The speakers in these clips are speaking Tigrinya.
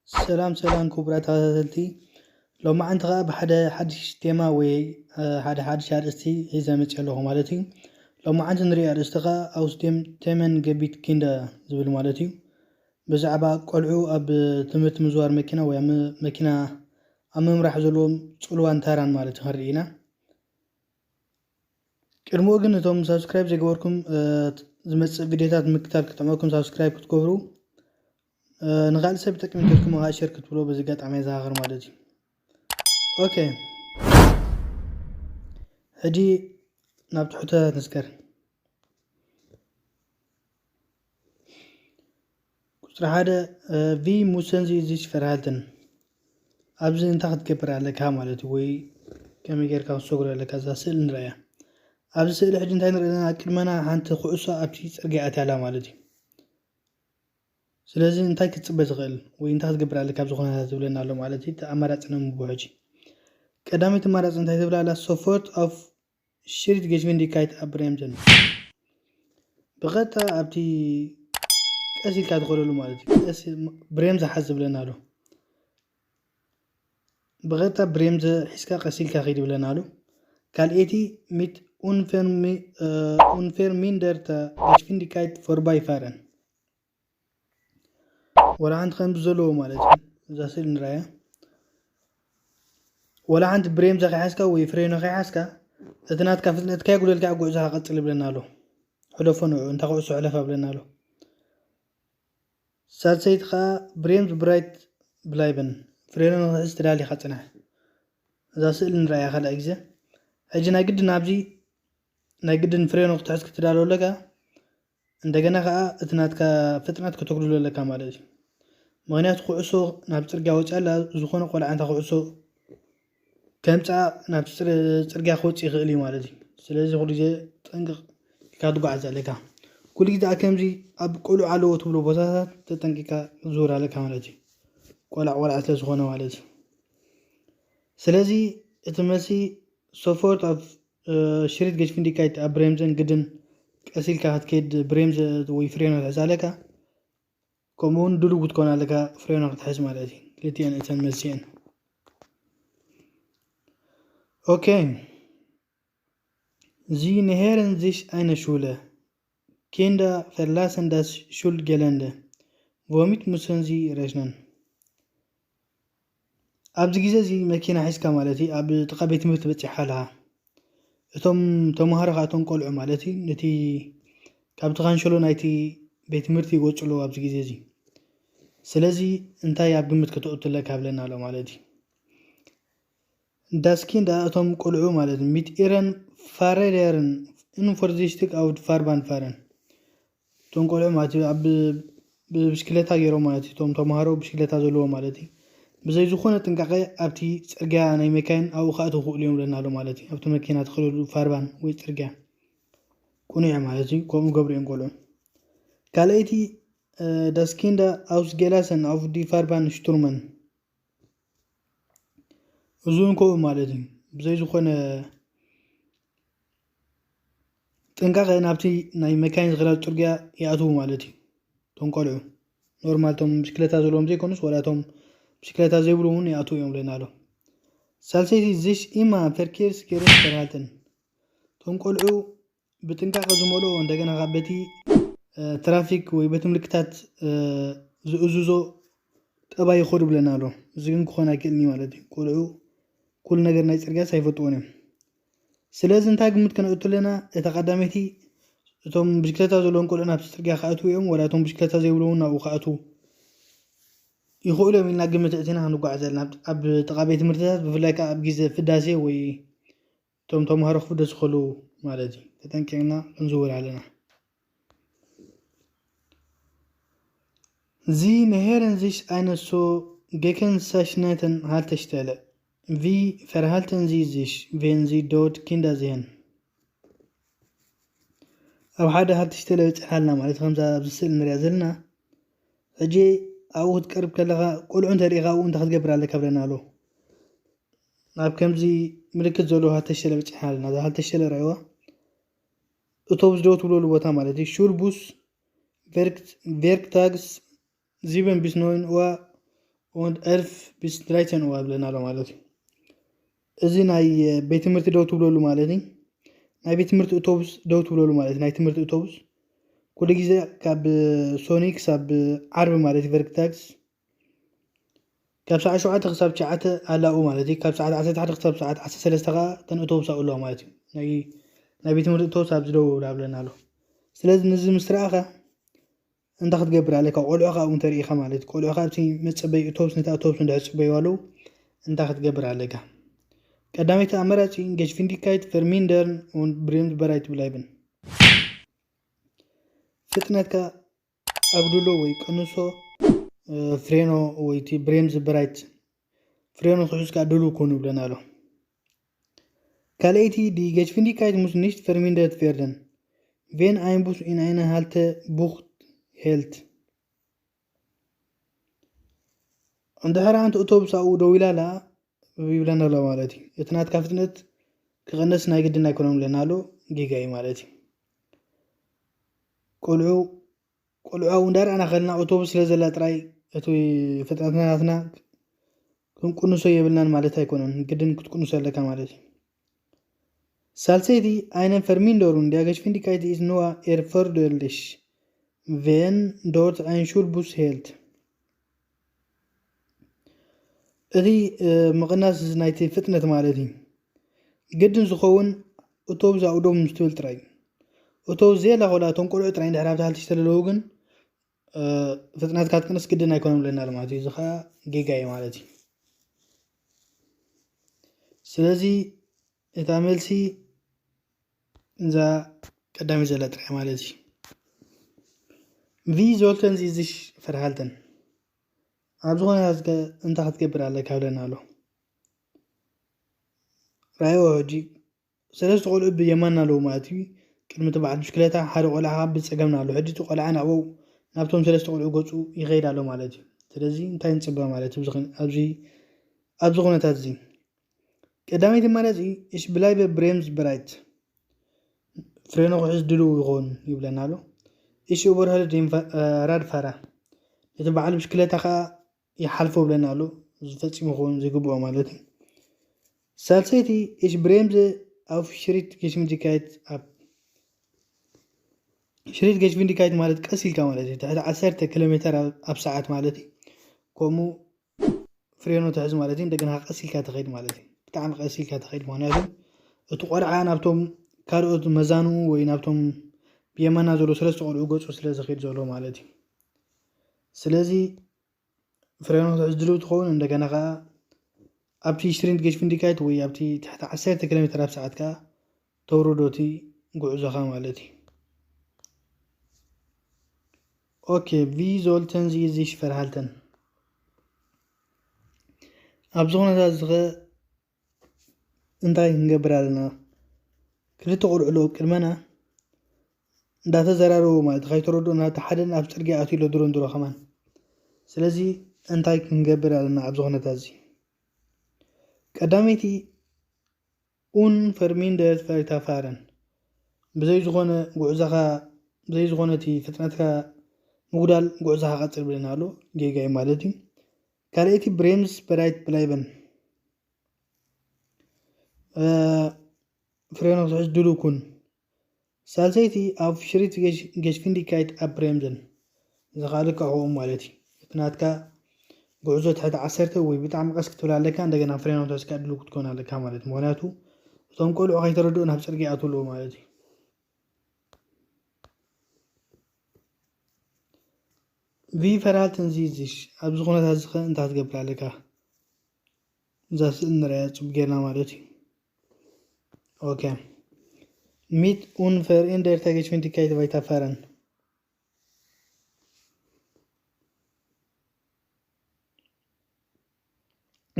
ሰላም ሰላም ክቡራት ተኸታተልቲ፣ ሎማዓንቲ ኸዓ ብሓደ ሓድሽ ቴማ ወይ ሓደ ሓድሽ ኣርእስቲ ሒዘ መፅእ ኣለኹ ማለት እዩ። ሎማዓንቲ ንሪኦ ኣርእስቲ ኸዓ ኣውስዴም ቴመን ገቢት ኪንደ ዝብል ማለት እዩ። ብዛዕባ ቆልዑ ኣብ ትምህርቲ ምዝዋር መኪና ወይ ኣብ መኪና ኣብ ምምራሕ ዘለዎም ፅልዋን ታራን ማለት እዩ ክንርኢ ኢና። ቅድሚኡ ግን እቶም ሳብስክራይብ ዘይገበርኩም ዝመፅእ ቪዲዮታት ምክታል ክጥዕመኩም ሳብስክራይብ ክትገብሩ፣ ንካልእ ሰብ ይጠቅም ኢልኩም ከዓ ሸር ክትብሎ በዚ ኣጋጣሚ የዘኻኽር ማለት እዩ። ኦኬ፣ ሕጂ ናብ ትሕቶ ንስገር። ቁፅሪ ሓደ፣ ቪ ሙሰንዚ ዚሽ ፈርሃልትን። ኣብዚ እንታይ ክትገብር ኣለካ ማለት እዩ፣ ወይ ከመይ ጌርካ ክትሰግሮ ኣለካ? እዛ ስእሊ ንረእያ። ኣብዚ ስእሊ ሕጂ እንታይ ንርኢ ኣለና? ኣብ ቅድመና ሓንቲ ኩዕሶ ኣብቲ ፅርግያ ኣትያ ኣላ ማለት እዩ። ስለዚ እንታይ ክትፅበ ትኽእል ወይ እንታይ ክትገብር ኣለካ ኣብዚ ኩነታት ዝብለና ኣሎ ማለት እዩ። እቲ ኣማራፂ ነንብቦ ሕጂ። ቀዳመይቲ ኣማራፂ እንታይ ትብል ኣላ? Sofort auf Schritt Geschwindigkeit abbremsen። ብቐጥታ ኣብቲ ቀስ ኢልካ ትኸደሉ ማለት እዩ። ቀስ ብሬምዘ ሓዝ ዝብለና ኣሎ። ብቐጥታ ብሬምዘ ሒዝካ ቀስ ኢልካ ኺድ ይብለና ኣሎ። ካልኣይቲ፣ mit unvermi-, äh, unverminderte Geschwindigkeit vorbeifahren። ወላ ሓንቲ ከምዚ ዘለዎ ማለት እዩ። እዛ ስእሊ ንራያ። ወላ ሓንቲ ብሬምዘ ከይሓዝካ ወይ ፍሬኖ ከይሓዝካ፣ እቲ ናትካ ፍጥነት ከየጉደልካ ጉዕዞኻ ቀጽል ይብለና ኣሎ። ሕለፎ ንዑ፣ እንታ ኩዕሶ ሕለፋ ይብለና ኣሎ። ሳልሰይቲ ኸዓ ብሬምዝ ብራይት ብላይበን፣ ፍሬኖ ንኽትሕዝ ተዳሊኻ ጽናሕ። እዛ ስእሊ ንራያ ካልኣይ ግዜ። ሕጂ ናይ ግድን ኣብዚ ናይ ግድን ፍሬኖ ክትሕዝ ክትዳሎ ኣለካ። እንደገና ኸዓ እቲ ናትካ ፍጥነት ከተጉድሎ ኣለካ ማለት እዩ። ምኽንያቱ ኩዕሶ ናብ ጽርግያ ወፂኣ ኣላ፣ ዝኾነ ቆልዓ እንታ ኩዕሶ ከምፅኣ ናብ ጽር-፣ ጽርግያ ክወፅእ ይኽእል እዩ ማለት እዩ። ስለዚ ኩሉ ግዜ ጠንቅቕ ኢልካ ትጓዓዝ ኣለካ። ኩሉ ግዜ ከምዚ ኣብ ቆልዑ ኣለዎ ትብሎ ቦታታት ተጠንቂቕካ ክትዝውር ኣለካ ማለት እዩ። ቆልዓ ቆልዓ ስለ ዝኾነ ማለት እዩ። ስለዚ እቲ መልሲ sofort auf Schritt Geschwindigkeit abbremsen ግድን ቀስ ኢልካ ክትከይድ ብሬምዘ ወይ ፍሬኖ ትሕዝ ኣለካ። ከምኡ እውን ድሉው ክትኮን ኣለካ ፍሬኖ ክትሕዝ ማለት እዩ። ክልቲኤን እተን መልሲኤን። ኦኬ። Sie nähern sich einer Schule. Kinder verlassen das Schulgelände. Womit müssen sie rechnen? ኣብዚ ግዜ እዚ መኪና ሒዝካ ማለት እዩ ኣብ ጥቓ ቤት ትምህርቲ በፂሕካ ኣለኻ። እቶም ተምሃሮ ከዓ እቶም ቆልዑ ማለት እዩ ነቲ ካብቲ ካንሸሎ ናይቲ ቤት ትምህርቲ ይወፁ ኣለዉ ኣብዚ ግዜ እዚ። ስለዚ እንታይ ኣብ ግምት ከተእቱ ኣለካ ብለና ኣሎ ማለት እዩ። Das Kinder እቶም ቆልዑ ማለት እዩ mit ihren Fahrrädern unvorsichtig auf die Fahrbahn fahren። እቶም ቆልዑ ማለት እዩ ኣብ ብብሽክለታ ገይሮም ማለት እዩ። እቶም ተምሃሮ ብሽክለታ ዘለዎ ማለት እዩ ብዘይ ዝኾነ ጥንቃቄ ኣብቲ ፅርግያ ናይ መካይን ኣብኡ ክኣትዉ ክእሉ እዮም ብለና ኣሎ ማለት እዩ። ኣብቲ መኪና ትኸደሉ ፋርባን ወይ ፅርግያ ቁኑዕ ማለት እዩ። ከምኡ ገብሩ እዮም ቆልዑ። ካልኣይቲ das Kinder ausgelassen auf die Fahrbahn stürmen። እዚ እውን ከምኡ ማለት እዩ። ብዘይ ዝኾነ ጥንቃቐ ናብቲ ናይ መካይን ዝኸዳሉ ፅርግያ ይኣትዉ ማለት እዩ። እቶም ቆልዑ ኖርማል እቶም ብሽክለታ ዘለዎም ዘይኮኑስ ዋላ እቶም ብሽክለታ ዘይብሉ እውን ይኣትዉ እዮም ብለና ኣሎ። ሳልሰይቲ sich immer verkehrsgerecht verhalten። እቶም ቆልዑ ብጥንቃቐ ዝመልኦ እንደገና ካብ በቲ ትራፊክ ወይ በቲ ምልክታት ዝእዝዞ ጠባይ ይኸዱ ብለና ኣሎ። እዚ ግን ክኾን ኣይክእልን እዩ ማለት እዩ። ቆልዑ ኩሉ ነገር ናይ ፅርግያስ ኣይፈልጥዎን እዮም። ስለዚ እንታይ ግምት ከነእቱ ኣለና? እታ ቀዳመይቲ እቶም ብሽክለታ ዘለዎም ቆልዑ ናብቲ ፅርግያ ክኣትዉ እዮም ወላ እቶም ብሽክለታ ዘይብሉ እውን ናብኡ ክኣትዉ ይኽእሉ እዮም ኢልና ግምት እቲና ክንጓዓዝ ኣለና። ኣብ ጥቓ ቤት ትምህርትታት ብፍላይ ከዓ ኣብ ግዜ ፍዳሴ ወይ እቶም ተምሃሮ ክፍደሱ ከለዉ ማለት እዩ። ተጠንቂቕና ክንዝውር ኣለና። Sie nähern sich einer so gekennzeichneten Haltestelle. Wie verhalten Sie sich, wenn Sie dort Kinder sehen? ኣብ ሓደ ሃልተሽተለ በፂሕና ኣለና ማለት ከምዛ ኣብዚ ስእሊ ንሪኣ ዘለና። ሕጂ ኣብኡ ክትቀርብ ከለኻ ቆልዑ እንተሪኢኻ ኣብኡ እንታይ ክትገብር ኣለካ ብለና ኣሎ። ናብ ከምዚ ምልክት ዘለዎ ሃልተሽተለ በፂሕና ኣለና። እዛ ሃልተሽተለ ረእዋ እቶም ዝደው ትብለሉ ቦታ ማለት እዩ። Schulbus Werk-, Werktags sieben bis neun Uhr und elf bis dreizehn Uhr ብለና ኣሎ ማለት እዩ። እዚ ናይ ቤት ትምህርቲ ደው ትብለሉ ማለት እዩ። ናይ ቤት ትምህርቲ ኣውቶቡስ ደው ትብለሉ ማለት እዩ። ናይ ትምህርቲ ኣውቶቡስ ኩሉ ግዜ ካብ ሶኒ ክሳብ ዓርቢ ማለት እዩ። ቨርክታክስ ካብ ሰዓት ሸውዓተ ክሳብ ትሽዓተ ኣላኡ ማለት እዩ። ካብ ሰዓት ዓሰርተ ሓደ ክሳብ ሰዓት ዓሰርተ ሰለስተ ከዓ እተን ኣውቶቡስ ኣብኡ ኣለዋ ማለት እዩ። ናይ ናይ ቤት ትምህርቲ ኣውቶቡስ ኣብዚ ደው ብላ ብለና ኣሎ። ስለዚ ነዚ ምስ ረኣኻ እንታይ ክትገብር ኣለካ? ቆልዑኻ እውን ተርኢ ኢኻ ማለት እዩ። ቆልዑኻ ኣብቲ መጸበይ ኣውቶቡስ ነቲ ኣውቶቡስ እንድሕር ጽበይዋ ኣለዉ እንታይ ክትገብር ኣለካ? ቀዳመይቲ ኣማራጺ Geschwindigkeit vermindern und bremsbereit bleiben። ፍጥነትካ ኣጉድሎ ወይ ቀንሶ፣ ፍሬኖ ወይ እቲ ብሬምዝ ብራይት ፍሬኖ ክሕዝካ ድሉ ኩን ይብለና ኣሎ። ካልኣይቲ die Geschwindigkeit muss nicht vermindert werden, wenn ein Bus in einer Haltebucht hält። እንድሕር ኣንቲ ኣውቶቡስ ኣብኡ ደው ኢላ ኣላ ይብለና ኣሎ ማለት እዩ። እቲ ናትካ ፍጥነት ክቕንስ ናይ ግድን ኣይኮነን ይብለና ኣሎ፣ ጌጋ እዩ ማለት እዩ። ቆልዑ ቆልዑ ኣብኡ እንዳርኣና ከለና ኣውቶቡስ ስለ ዘላ ጥራይ እቲ ፍጥነትና ናትና ክንቅንሶ የብልናን ማለት ኣይኮነን፣ ግድን ክትቅንሶ ኣለካ ማለት እዩ። ሳልሰይቲ eine Verminderung der Geschwindigkeit ist nur erforderlich, wenn dort ein Schulbus hält። እቲ ምቕናስ ናይቲ ፍጥነት ማለት እዩ ግድን ዝኸውን ኣውቶቡስ ኣብኡ ደው ምስ ትብል ጥራይ። ኣውቶቡስ ዘየላ ኮላ እቶም ቆልዑ ጥራይ እንድሕር ኣብቲ ሃልቲ ዝተለለዉ ግን ፍጥነትካ ትቅንስ ግድን ኣይኮነን ብለና ኣሎ ማለት እዩ። እዚ ከዓ ጌጋ እዩ ማለት እዩ። ስለዚ እታ መልሲ እዛ ቀዳሚ ዘላ ጥራይ ማለት እዩ። Wie sollten Sie sich verhalten? ኣብ ዝኾነ እንታይ ክትገብር ኣለካ ብለና ኣሎ። ራእይዎ ሕጂ ሰለስተ ቆልዑ ብየማንና ኣለዉ ማለት እዩ። ቅድሚ እቲ በዓል ብሽክለታ ሓደ ቆልዓ ከዓ ብፀገምና ኣሎ። ሕጂ እቲ ቆልዓ ናብኡ ናብቶም ሰለስተ ቆልዑ ገፁ ይኸይድ ኣሎ ማለት እዩ። ስለዚ እንታይ ንፅበ ማለት እዩ ኣብዚ ኩነታት እዚ? ቀዳመይቲ ኣማራፂ ich bleibe bremsbereit፣ ፍሬኖ ክሕዝ ድልው ይኸውን ይብለና ኣሎ። Ich überhole den Radfahrer፣ ነቲ በዓል ብሽክለታ ከዓ ይሓልፎ ብለና ኣሎ። እዚ ፈፂሙ ክኸውን ዘይግብኦ ማለት እዩ። ሳልሰይቲ ich bremse auf Schrittgeschwindigkeit ab። Schrittgeschwindigkeit ማለት ቀስ ኢልካ ማለት እዩ። ትሕቲ ዓሰርተ ኪሎ ሜተር ኣብ ሰዓት ማለት እዩ። ከምኡ ፍሬኖ ትሕዝ ማለት እዩ። እንደገና ቀስ ኢልካ ትኸይድ ማለት እዩ። ብጣዕሚ ቀስ ኢልካ ትኸይድ፣ ምክንያቱ እቲ ቆልዓ ናብቶም ካልኦት መዛንኡ ወይ ናብቶም ብየማና ዘሎ ሰለስተ ቆልዑ ገፁ ስለ ዝኸይድ ዘሎ ማለት እዩ። ስለዚ ፍሬኖ ክትሕዝ ድልው ትኸውን። እንደገና ከዓ ኣብቲ Schrittgeschwindigkeit ወይ ኣብቲ ትሕቲ ዓሰርተ ኪሎ ሜተር ኣብ ሰዓት ከዓ ተውርዶ እቲ ጉዕዞኻ ማለት እዩ። Okay, wie sollten Sie sich verhalten? ኣብዚ ኩነታት እዚ ኸ እንታይ ክንገብር ኣለና? ክልተ ቆልዑ ኣለዉ ቅድመና እንዳተዘራረቡ ማለት ከይተረድኡ ናብቲ ሓደ ናብ ፅርግያ ኣትዩ ኣሎ ድሮ ድሮ ከማን። ስለዚ እንታይ ክንገብር ኣለና ኣብዚ ኩነታት እዚ? ቀዳመይቲ unvermindert weiterfahren፣ ብዘይ ዝኾነ ጉዕዞኻ ብዘይ ዝኾነ እቲ ፍጥነትካ ምጉዳል ጉዕዞኻ ቀፅል ብለና ኣሎ። ጌጋ እዩ ማለት እዩ። ካልኣይቲ bremsbereit bleiben፣ ፍሬኖ ክትሕዝ ድሉው ኩን። ሳልሰይቲ auf Schrittgeschwindigkeit abbremsen፣ እዚ ከዓ ልክዕ ከምኡ ማለት እዩ። እቲ ናትካ ጉዕዞ ትሕቲ ዓሰርተ ወይ ብጣዕሚ ቀስ ክትብል ኣለካ፣ እንደገና ፍሬኖ ክትሕዝ ከዓ ድሉው ክትኮን ኣለካ ማለት እዩ። ምክንያቱ እቶም ቆልዑ ከይተረድኡ ናብ ፅርግያ ይኣትዉ ኣለዉ ማለት እዩ። Wie verhalten Sie sich፣ ኣብዚ ኩነታት እዚ ኸ እንታይ ክትገብር ኣለካ? እዛ ስእሊ ንሪኣ ፅቡቅ ጌርና ማለት እዩ። Okay, mit unveränderter Geschwindigkeit weiterfahren፣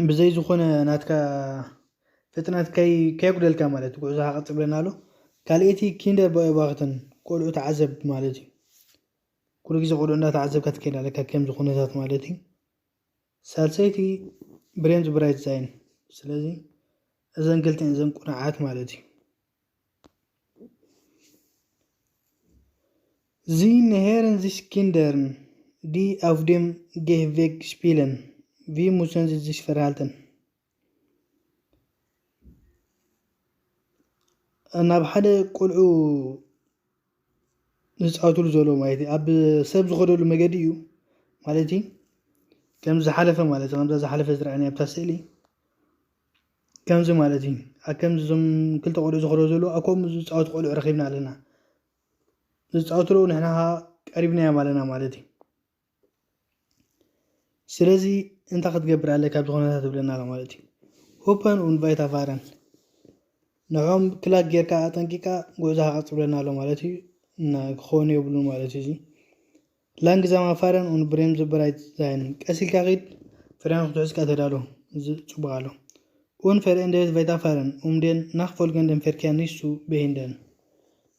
ብዘይ ዝኾነ ናትካ ፍጥነት ከይ ከየጉደልካ ማለት እዩ። ጉዕዞኻ ቀፅል ብለና ኣሎ። ካልኣይቲ Kinder beobachten፣ ቆልዑ ተዓዘብ ማለት እዩ። ኩሉ ግዜ ቆልዑ እንዳተዓዘብካ ትከይድ ኣለካ ከምዚ ኩነታት ማለት እዩ። ሳልሰይቲ bremsbereit sein። ስለዚ እዘን ክልተን እዘን ቁኑዓት ማለት እዩ። Sie nähern sich Kindern, die auf dem Gehweg spielen, Wie müssen sie sich verhalten? ናብ ሓደ ቆልዑ ዝፃወትሉ ዘሎ ማለት እዩ። ኣብ ሰብ ዝኸደሉ መገዲ እዩ ማለት እዩ። ከም ዝሓለፈ ማለት እዩ። ከምዛ ዝሓለፈ ዝረኣናያ ኣብታ ስእሊ ከምዚ ማለት እዩ። ኣብ ከምዚ እዞም ክልተ ቆልዑ ዝኸደሉ ዘለዉ ኣብ ከምኡ ዝፃወቱ ቆልዑ ረኺብና ኣለና። ዝፃወትሉ ንሕና ኸዓ ቀሪብናዮም ኣለና ማለት እዩ። ስለዚ እንታይ ክትገብር ኣለካ ኣብዚ ኩነታት ትብለና ኣሎ ማለት እዩ። Hüpfen und weiterfahren። ንዕኦም ክላክ ጌርካ ኣጠንቂቕካ ጉዕዞኻ ቀጽል ብለና ኣሎ ማለት እዩ። እና ክኸውን የብሉን ማለት እዩ። እዚ langsamer fahren und bremsbereit sein። ቀስ ኢልካ ኺድ፣ ፍሬን ክትሕዝ ከኣ ተዳሎ። እዚ ጽቡቕ ኣሎ። Unverändert weiterfahren, um den nachfolgenden Verkehr nicht zu behindern።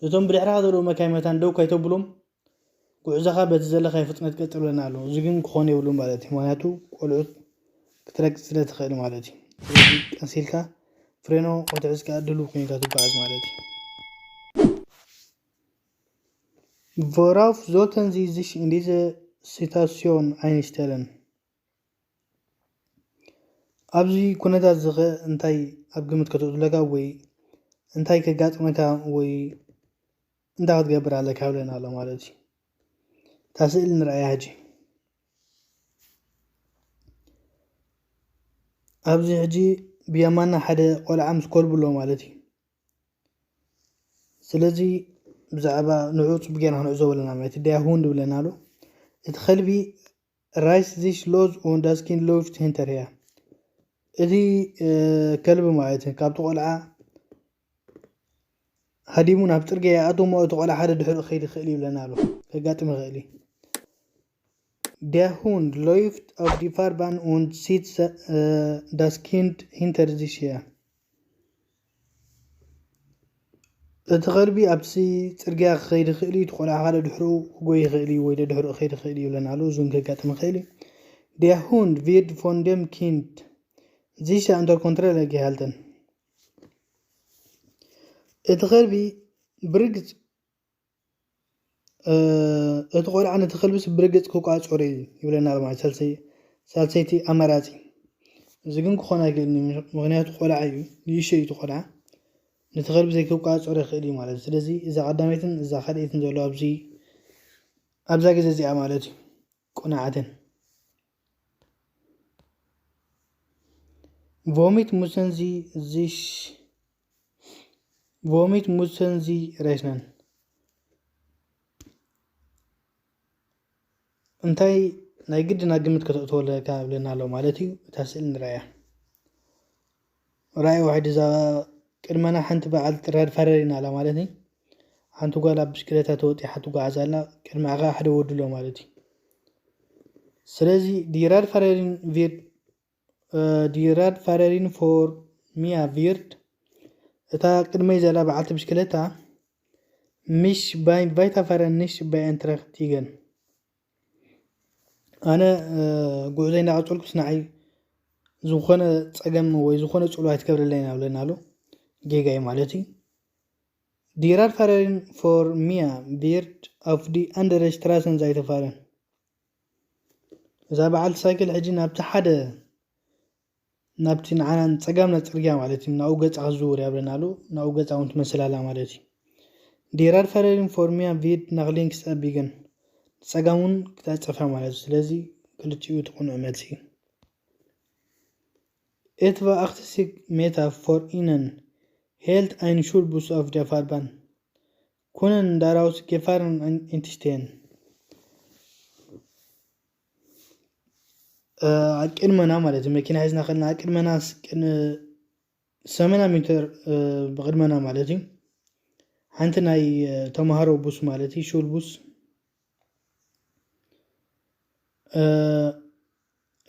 እቶም ብድሕርኻ ዘለዉ መካይን መታን ደው ከይተብሎም፣ ጉዕዞኻ በቲ ዘለኻዮ ፍጥነት ቀጽል ብለና ኣሎ። እዚ ግን ክኾን የብሉን ማለት እዩ። ምኽንያቱ ቆልዑት ክትረግጽ ስለ ትኽእል ማለት እዩ። ስለዚ ቀስ ኢልካ ፍሬኖ ክትሕዝ ከኣ ድሉው ኮይንካ ትጓዓዝ ማለት እዩ። Worauf sollten Sie sich in dieser Situation einstellen? ኣብዚ ኩነታት እዚ ኸ እንታይ ኣብ ግምት ከተእትለካ ወይ እንታይ ከጋጥመካ ወይ እንታይ ክትገብር ኣለካ ይብለና ኣሎ ማለት እዩ። እታ ስእሊ ንርኣያ ሕጂ። ኣብዚ ሕጂ ብየማና ሓደ ቆልዓ ምስ ከልቡ ኣሎ ማለት እዩ። ስለዚ ብዛዕባ ንዕኡ ጽቡቅ ጌርና ክንዕዞ ኣለና ማለት እዩ። Der Hund ይብለና ኣሎ። እቲ ከልቢ reißt sich los und das Kind läuft hinterher። እቲ ከልቢ ማለት እዩ ካብቲ ቆልዓ ሃዲሙ ናብ ጽርግያ ይኣቱ እሞ እቲ ቆልዓ ሓደ ድሕሪኡ ክኸይድ ይኽእል እዩ ይብለና ኣሎ። ከጋጥም ይኽእል እዩ። Der Hund läuft auf die Fahrbahn und zieht das Kind hinter sich her. እቲ ከልቢ ኣብቲ ጽርግያ ክኸይድ ይኽእል እዩ፣ እቲ ቆልዓ ካለ ድሕሪኡ ክጎይ ይኽእል እዩ ወይ ድሕሪኡ ክኸይድ ይኽእል እዩ ይብለና ኣሎ። እዚ እውን ከጋጥም ይኽእል እዩ። Der Hund wird von dem Kind sicher unter Kontrolle gehalten። እቲ ከልቢ ብርግጽ እቲ ቆልዓ ነቲ ከልብስ ብርግጽ ክቋጸሮ እዩ ይብለና ኣሎ ማለት ሳልሰይ ሳልሰይቲ ኣማራጺ። እዚ ግን ክኾን ኣይክእልን እዩ፣ ምኽንያቱ ቆልዓ እዩ፣ ንእሽቶ እዩ እቲ ቆልዓ። ነቲ ከልቢ ዘይክቋጸሮ ይኽእል እዩ ማለት እዩ። ስለዚ እዛ ቀዳመይትን እዛ ካልኣይትን ዘሎ ኣብዚ ኣብዛ ግዜ እዚኣ ማለት እዩ ቁናዓተን። Womit müssen Sie sich Womit müssen Sie rechnen? እንታይ ናይ ግድና ግምት ከተእትወለካ ብለና ኣሎ ማለት እዩ። እታ ስእሊ ንርኣያ። ራእይ ዋሕድ እዛ ቅድመና ሓንቲ በዓል ጥራድ ፋረሪና ኣላ ማለት እዩ። ሓንቲ ጓል ኣብ ብሽክለታ ተወጢሓ ትጓዓዝ ኣላ። ቅድሚኣ ከዓ ሓደ ወዲ ኣሎ ማለት እዩ። ስለዚ ዲራድ ፋረሪን ቪር ዲራድ ፋረሪን ፎር ሚያ ቪርድ እታ ቅድመይ ዘላ በዓልቲ ብሽክለታ ምሽ ባይ ቫይታ ፋረን ንሽ ባይ ኣንትረክቲገን ኣነ ጉዕዞ እንዳቐጸልኩስ ንዓይ ዝኾነ ጸገም ወይ ዝኾነ ጽሉ ኣይትገብረለይ ኢና ብለና ኣሎ። ጌጋይ ማለት እዩ። ዲራድ ፋረሪን ፎር ሚያ ቪርድ ኣፍ ዲ ኣንደረ ስትራሰን ዛይተ ፋረን እዛ በዓልቲ ሳይክል ሕጂ ናብቲ ሓደ ናብቲ ንዓና ንጸጋምና ጽርግያ ማለት እዩ ናብኡ ገጻ ክዝውር እያ ብለና ኣሎ። ናብኡ ገጻ እውን ትመስል ኣላ ማለት እዩ። ዲራድ ፋረሪን ፎር ሚያ ቪርድ ናክ ሊንክስ ኣቢገን ንጸጋም እውን ክትዕጸፍ እያ ማለት እዩ። ስለዚ ክልቲኡ እቲ ቅኑዕ መልሲ እዩ። Etwa achtzig Meter vor ihnen hält ein Schulbus auf der Fahrbahn. Können daraus Gefahren entstehen? ኣብ ቅድመና ማለት እዩ መኪና ሒዝና ከለና ኣብ ቅድመና ሰመና ሜትር ብቅድመና ማለት እዩ ሓንቲ ናይ ተማሃሮ ቡስ ማለት እዩ ሹል ቡስ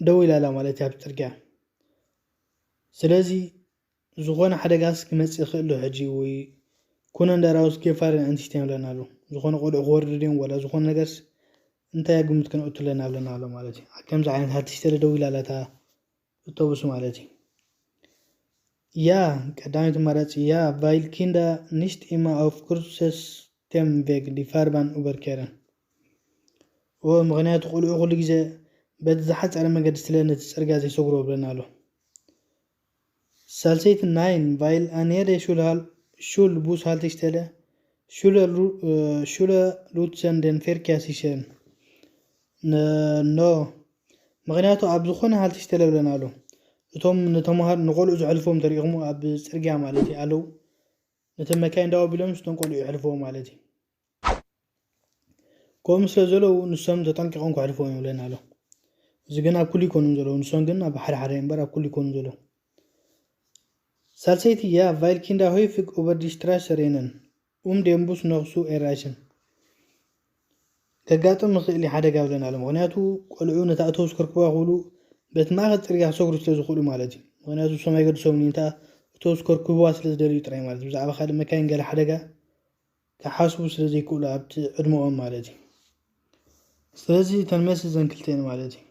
ደው ኢላ ኣላ ማለት እዩ ኣብ ፅርግያ። ስለዚ ዝኾነ ሓደጋስ ክመፅእ ይኽእል ዶ ሕጂ ወይ ኩነ እንዳራውስ ጌፋርን ኣንቲሽተን ይብለና ኣሎ። ዝኾነ ቆልዑ ክወርድ ድዮም ዋላ ዝኾነ ነገርስ እንታይ ግምት ከነእቱ ኣለና ብለና ኣሎ ማለት እዩ። ከምዚ ዓይነት ሃልትሽተለ ደው ኢላ ኣላ እታ ኣውቶቡስ ማለት እዩ። ያ ቀዳመይቲ ኣማራፂ ያ weil Kinder nicht immer auf kürzestem Weg die Fahrbahn überqueren። ምኽንያቱ ቆልዑ ኩሉ ግዜ በቲ ዝሓጸረ መገዲ ስለ ነቲ ጽርግያ ዘይሰግሮ ብለና ኣሎ። ሳልሰይቲ ናይን፣ ቫይል ኣኔደ ሹል ሃል-፣ ሹል ቡስ ሃልቲሽ ተለ፣ ሹለ ሩ-፣ እ፣ ሹለ ሉትሰን ደን ፌርኪያ ሲሸን። ነ-፣ ኖ። ምኽንያቱ ኣብ ዝኾነ ሃልቲሽ ተለ ብለና ኣሎ። እቶም ንተምሃር-፣ ንቆልዑ ዘሕልፎም ተሪእኹም ኣብ ጽርግያ ማለት እዩ ኣለዉ። ነተን መካይን ዳው ኣቢሎም ስቶም ቆልዑ የሕልፍዎ ማለት እዩ። ከምኡ ስለ ዘለዉ ንሶም ተጠንቂቖም ከሕልፍዎ እዮም ይብለና ኣሎ። እዚ ግን ኣብ ኩሉ ይኮኑን ዘለዉ፣ ንሶም ግን ኣብ ሓደ ሓደ እምበር ኣብ ኩሉ ይኮኑን ዘለዉ። ሳልሰይቲ፣ ያ ቫይል ኪንዳ ሆይፍግ ኡበር ዲ ስትራሰ ሬነን፣ ኡም ደምቡስ ነኽሱ ኤራሽን። ከጋጥም ይኽእል እዩ ሓደጋ ብለና ኣሎ። ምኽንያቱ ቆልዑ ነታ ኣውቶቡስ ከርክቡዋ ክብሉ በቲ ማእከል ጽርግያ ክሰግሩ ስለ ዝኽእሉ ማለት እዩ። ምኽንያቱ ንሶም ኣይገድሶምን እዩ፣ ነታ ኣውቶቡስ ከርክቡዋ ስለ ዝደልዩ ጥራይ ማለት እዩ። ብዛዕባ ካልእ መካይን ገለ ሓደጋ ክሓስቡ ስለ ዘይክእሉ ኣብቲ ዕድመኦም ማለት እዩ። ስለዚ እተን መልሲ እዘን ክልተ እየን ማለት እዩ።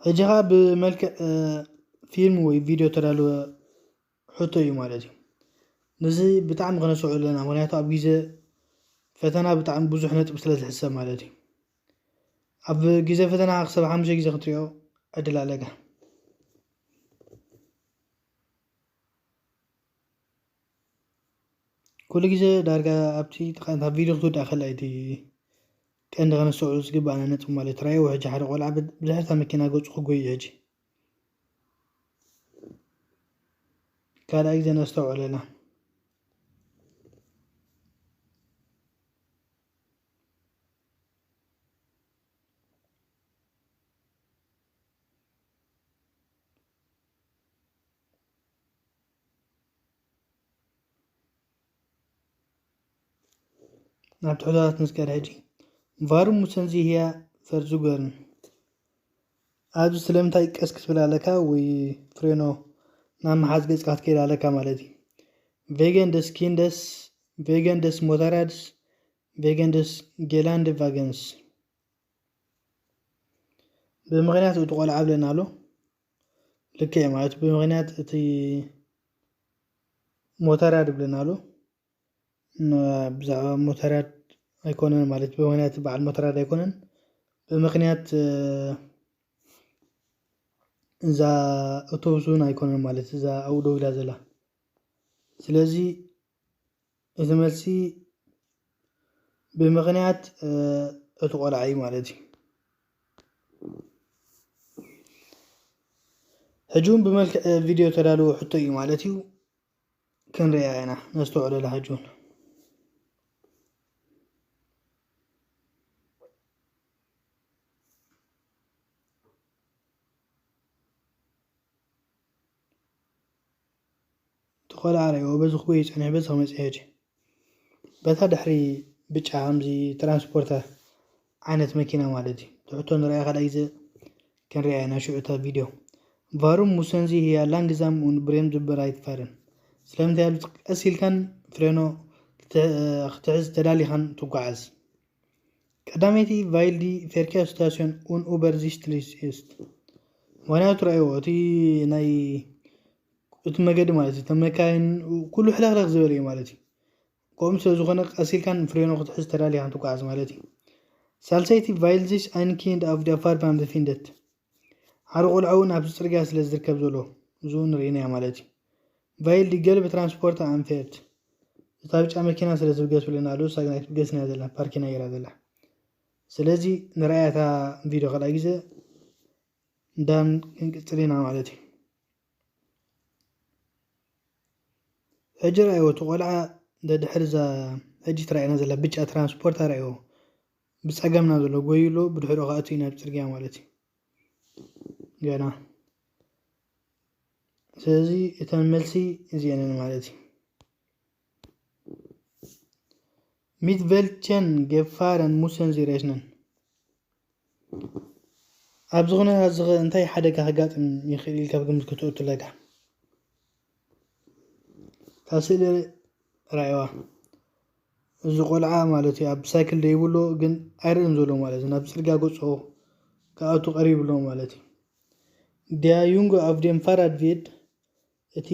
ሕጂ ኸኣ ብመልክዕ፣ እ፣ ፊልም ወይ ቪድዮ ተዳለወ ሕቶ እዩ ማለት እዩ። ነዚ ብጣዕሚ ክነስርዖ ኣለና፣ ምኽንያቱ ኣብ ግዜ ፈተና ብጣዕሚ ብዙሕ ነጥቢ ስለ ዝሕሰብ ማለት እዩ። ኣብ ግዜ ፈተና ክሳብ ሓሙሽተ ግዜ ክትሪኦ ዕድል ኣለካ። ኩሉ ግዜ ዳርጋ ኣብቲ ጥቃ-፣ ኣብ ቪድዮ ክትውዳእ ከላ እቲ ቀንዲ ከነስተውዕሎ ዝግባኣና ነጥቢ ማለት እዩ። ራእይዎ ሕጂ ሓደ ቆልዓ ብ-፣ ብድሕሪታ መኪና ገጹ ክጎይ እዩ ሕጂ። ካልኣይ ግዜ ነስተውዕለላ። ናብ ትሕቶታት ንስገር ሕጂ። ቫሩም ሙሰንዚ ህያ ፈርዙገርን። ኣብዚ ስለምንታይ ቀስ ክትብል ኣለካ ወይ ፍሬኖ ናብ መሓዝ ገጽካ ክትከይድ ኣለካ ማለት እዩ። ቬገን ደስ ኪንደስ፣ ቬገን ደስ ሞተራድስ፣ ቬገን ደስ ጌላንድ ቫገንስ። ብምኽንያት እቲ ቆልዓ ብለና ኣሎ። ልክዕ ማለት ብምኽንያት እቲ ሞተራድ ብለና ኣሎ። ን-፣ ብዛዕባ ሞተራድ ኣይኮነን ማለት ብምኽንያት በዓል ሞተራድ ኣይኮነን። ብምኽንያት፣ እ፣ እዛ ኣውቶቡስ እውን ኣይኮነን ማለት እዛ ኣብኡ ደው ኢላ ዘላ። ስለዚ እቲ መልሲ ብምኽንያት፣ እ፣ እቲ ቆልዓ እዩ ማለት እዩ። ሕጂ እውን ብመልክዕ ቪድዮ ተዳለወ ሕቶ እዩ ማለት እዩ። ክንሪኣ ኢና፣ ነስተውዕለላ ሕጂ እውን። እቲ ቆልዓ ርኣይዎ፣ በዚ ክጎይ ይጸንሕ፣ በዚ ክመጽእ ሕጂ። በታ ድሕሪ ብጫ ከምዚ ትራንስፖርተር ዓይነት መኪና ማለት እዩ። እቲ ሕቶ ንርኣያ ካልኣይ ግዜ ክንሪኣ ኢና ሽዑ እታ ቪድዮ። ቫሩም ሙሰንዚ ህያ ላንግዛም ኡን ብሬም ዝበራይት ፋርን። ስለምንታይ ኣብዚ ቀስ ኢልካን ፍሬኖ ክት-፣ ክትሕዝ ተዳሊኻን ትጓዓዝ? ቀዳመይቲ ቫይል ዲ ፌርኪያ ስታሲዮን ኡን ኡበር ዚሽትሊስ ኢስት። ምኽንያቱ ረኣይዎ፣ እቲ ናይ፣ እቲ መገዲ ማለት እዩ፣ እተን መካይን ኩሉ ሕለኽለኽ ዝበለ እዩ ማለት እዩ። ከምኡ ስለ ዝኾነ ቀስ ኢልካን ፍሬኖ ክትሕዝ ተዳሊኻን ትጓዓዝ ማለት እዩ። ሳልሰይቲ ቫይል ዚሽ ኣይን ኪንድ ኣፍ ዳፋር ቫን ብፊንደት። ሓደ ቆልዓ እውን ኣብዚ ጽርግያ ስለ ዝርከብ ዘሎ፣ እዚ እውን ርኢናዮ ማለት እዩ። ቫይል ዲ ገልብ ትራንስፖርት ኣንፌርት። እታ ብጫ መኪና ስለ ዝብገስ ብለና ኣሎ፣ ሳግናይት ብገስና ዘላ፣ ፓርኪና ገይራ ዘላ። ስለዚ ንርኣያ እታ ቪድዮ ካልኣይ ግዜ፣ እንዳን ክንቅጽል ኢና ማለት እዩ። ሕጂ ረኣይዎ፣ እቲ ቆልዓ ደድሕሪ እዛ ሕጂ ትረኣየና ዘላ ብጫ ትራንስፖርት ኣረኣይዎ። ብጸገምና ዘሎ ጎይሎ፣ ብድሕሪኡ ከኣ እቲ ናብ ጽርግያ ማለት እዩ። ገና። ስለዚ እተን መልሲ እዚአን እየን ማለት እዩ። ሚት ቨልቸን ጌፋረን ሙሰን ዚሬሽነን። ኣብዚ ኩነታት እዚ ኸ እንታይ ሓደጋ ከጋጥም ይኽእል ኢልካ ኣብ ግምት ከተእቱ ኣለካ? እታ ስእሊ ራእይዋ። እዚ ቆልዓ ማለት እዩ፣ ኣብ ሳይክል ደይብሎ ግን ኣይርእን ዘሎ ማለት እዩ። ናብ ጽርግያ ገጾ ክኣቱ ቀሪቡ ኣሎ ማለት እዩ። ዲያ ዩንጎ ኣፍ ዴም ፋራድ ቪድ፣ እቲ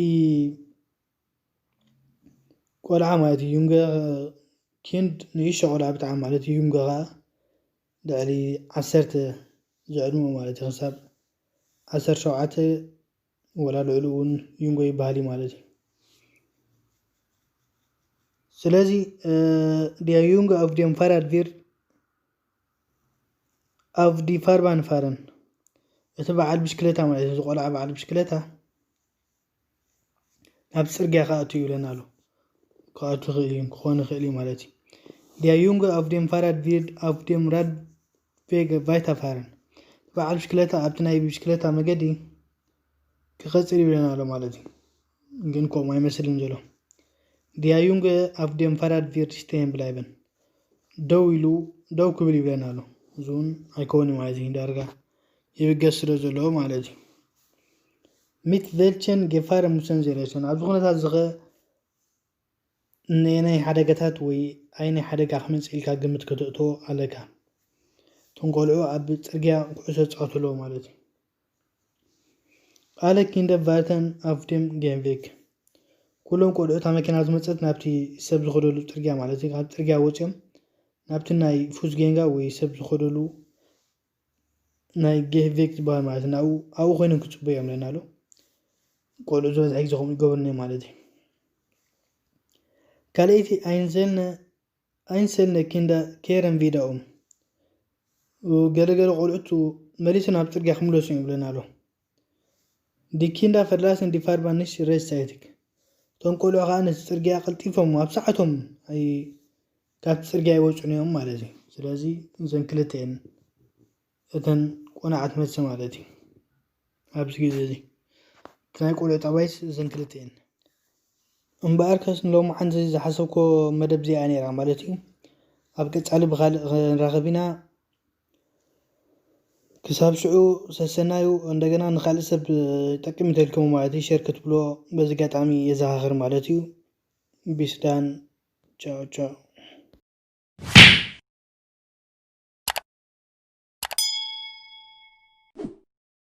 ቆልዓ ማለት እዩ፣ ዩንገ ኪንድ ንእሽቶ ቆልዓ ብጣዕሚ ማለት እዩ። ዩንጎ ኸዓ ልዕሊ ዓሰርተ ዝዕድሞ ማለት እዩ። ክሳብ ዓሰርተ ሸውዓተ ወላ ልዕሊ እውን ዩንጎ ይበሃል እዩ ማለት እዩ። ስለዚ ዲያ ዩንጎ ኣብ ዲም ፋራድ ቪር ኣብ ዲ ፋርባን ፋረን፣ እቲ በዓል ብሽክለታ ማለት እዩ። እዚ ቆልዓ በዓል ብሽክለታ ናብ ጽርግያ ክኣቱ ይብለና ኣሎ። ክኣቱ ይኽእል እዩ፣ ክኾን ይኽእል እዩ ማለት እዩ። ዲያ ዩንጎ ኣብ ዴም ፋራድ ቪርድ ኣብ ዴም ራድ ቬገ ቫይታ ፋረን፣ በዓል ብሽክለታ ኣብቲ ናይ ብሽክለታ መገዲ ክቐጽል ይብለና ኣሎ ማለት እዩ። ግን ከምኡ ኣይመስልን ዘሎ። ዲያ ዩንጎ ኣብ ዴም ፋራድ ቪርድ ስቴን ብላይበን፣ ደው ኢሉ ደው ክብል ይብለና ኣሎ። እዚ እውን ኣይከውን ማለት እዩ። ዳርጋ ይብገስ ስለ ዘለዎ ማለት እዩ። ሚት ቬልቸን ጌፋረ ሙሰን ዜሬሰን፣ ኣብዚ ኩነታት እዚ ኸ ነየናይ ሓደጋታት ወይ ኣይናይ ሓደጋ ክመጽእ ኢልካ ግምት ከተእትዎ ኣለካ። እቶም ቆልዑ ኣብ ጽርግያ ኩዕሶ ይጻወቱ ኣለዉ ማለት እዩ። ኣለ ኪንደ ቫርተን ኣፍ ዴም ጌንቬግ፣ ኩሎም ቆልዑ እታ መኪና ዝመጸት ናብቲ ሰብ ዝኸደሉ ጽርግያ ማለት እዩ። ካብ ጽርግያ ወጺኦም ናብቲ ናይ ፉስ ጌንጋ ወይ ሰብ ዝኸደሉ ናይ ጌንቬግ ዝበሃል ማለት እዩ። ናብኡ ኣብኡ ኮይኖም ክጽበዮም ኣለና ኣሎ። ቆልዑ ዝበዝሐ ግዜ ከምኡ ይገብሩኒ ማለት እዩ። ካልኣይቲ ኣይንዘልነ ኣይንሰልነ ኪንዳ ኬረን ቪዳኦም፣ ገለገለ ቆልዑቱ መሊሱ ናብ ጽርግያ ክምለሱ እዮም ይብለና ኣሎ። ዲ ኪንዳ ፈድላስን ዲ ፋርባንሽ ሬስ ሳይትክ፣ እቶም ቆልዑ ከዓ ነቲ ጽርግያ ቀልጢፎም ኣብ ሰዓቶም ኣይ- ካብቲ ጽርግያ ይወፁን እዮም ማለት እዩ። ስለዚ እዘን ክልተ እየን እተን ቆናዓት መልሲ ማለት እዩ። ኣብዚ ግዜ እዚ እቲ ናይ ቆልዑ ጠባይስ እዘን ክልተ እየን። እምበኣርከስ ንሎማዓንቲ ዝሓሰብኮ መደብ እዚኣ ነይራ ማለት እዩ። ኣብ ቀጻሊ ብኻልእ ክንራኸብ ኢና። ክሳብ ሽዑ ሰሰናዩ። እንደገና ንኻልእ ሰብ ይጠቅም እንተልኩም ማለት እዩ ሸር ክትብሎ በዚ ኣጋጣሚ የዘኻኽር ማለት እዩ። ቢስዳን ቻው ቻው።